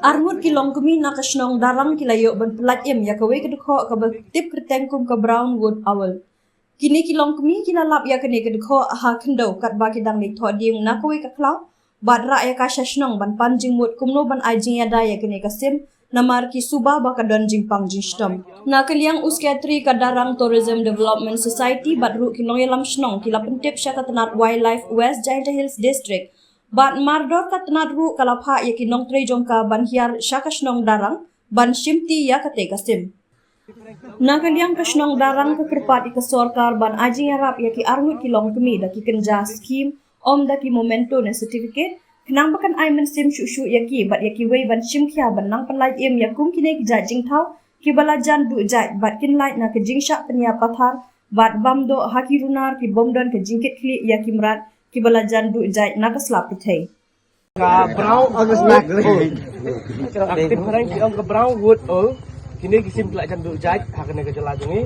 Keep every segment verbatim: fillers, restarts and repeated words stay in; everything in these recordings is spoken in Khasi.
Arngut ki longkmie na ka shnong Darrang ki la ïoh ban pyllait im ïa kawei ka dkhot kaba tip kyrteng kum ka Brown Wood Owl. Kine ki longkmie ki la lap ïa kane ka dkhot ha khyndew katba ki dang leit thoh dieng na kawei ka khlaw bad rah ïa ka sha shnong ban pan jingmut kumno ban ai jingïada ïa kane ka sim namar ki suba ba ka don jingpang jingshitom. Na ka liang u Secretary ka Darrang Tourism Development Society bad ruh ki nongïalam shnong ki la pyntip sha ka tnat Wildlife West Jaintia Hills District bad mardor ka tnat ruh ka la phah ïa ki nongtrei jong ka ban hiar sha ka shnong Darrang ban shimti ïa kata ka sim. Na ka liang ka shnong Darrang ka kyrpad ïa ka sorkar ban ai jingïarap ïa ki arngut ki longkmie da ki kynja skim, ym da ki memento ne certificate, khnang ba kan ai mynsiem shuh shuh ïa ki bad ïa kiwei ban shim khia ban nang pyllait im ïa kum kine ki jait jingthaw kiba la jan duh jait bad kin lait na ka jingshah pynïap pathar bad bam doh ha ki runar ki bym don ka jingkitkhlieh ïa ki mrad kiba la jan duh jait na ka sla pyrthei. Ka Brown August Nagri. Ak tip phareng ki ong ka Brown Wood Owl. Kine ki sim ki la jan duh jait ha kane ka jylla jong ngi.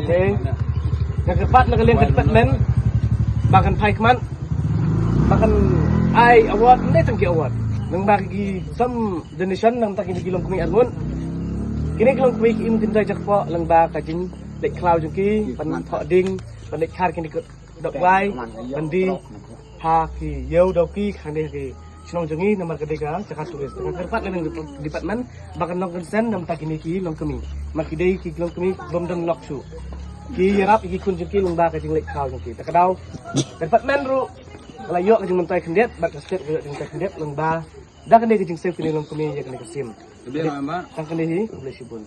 Te nga kyrpad na ka liang ka department ba kan phai khmat ba kan ai award ne tang ki award. Nang ba ki sam donation nang tang kine ki longkmie arngut. Kine ki longkmie ki im kynja jakpoh lang ba ka jingleit khlaw jong ki ban thoh dieng ban leit khar kine ki dok wai ban die ha ki ïew dawki khane ki shnong jong ngi namar ka dei ka jaka tourist. Ka kyrpad na department ba kan long concern namar ta kine ki longkmie. Namar ki dei ki longkmie bym don lok shuh. Ki ïarap ïa ki khun jong ki lyngba ka jingleit khlaw jong ki. Ta ka daw ka department ruh ka la ïoh ka jingmyntoi khyndiat bad ka state ka ïoh jingmyntoi khyndiat lyngba da kane ka jingsave kine longkmie ïa kane ka sim. Tang kane hi, khublei shibun.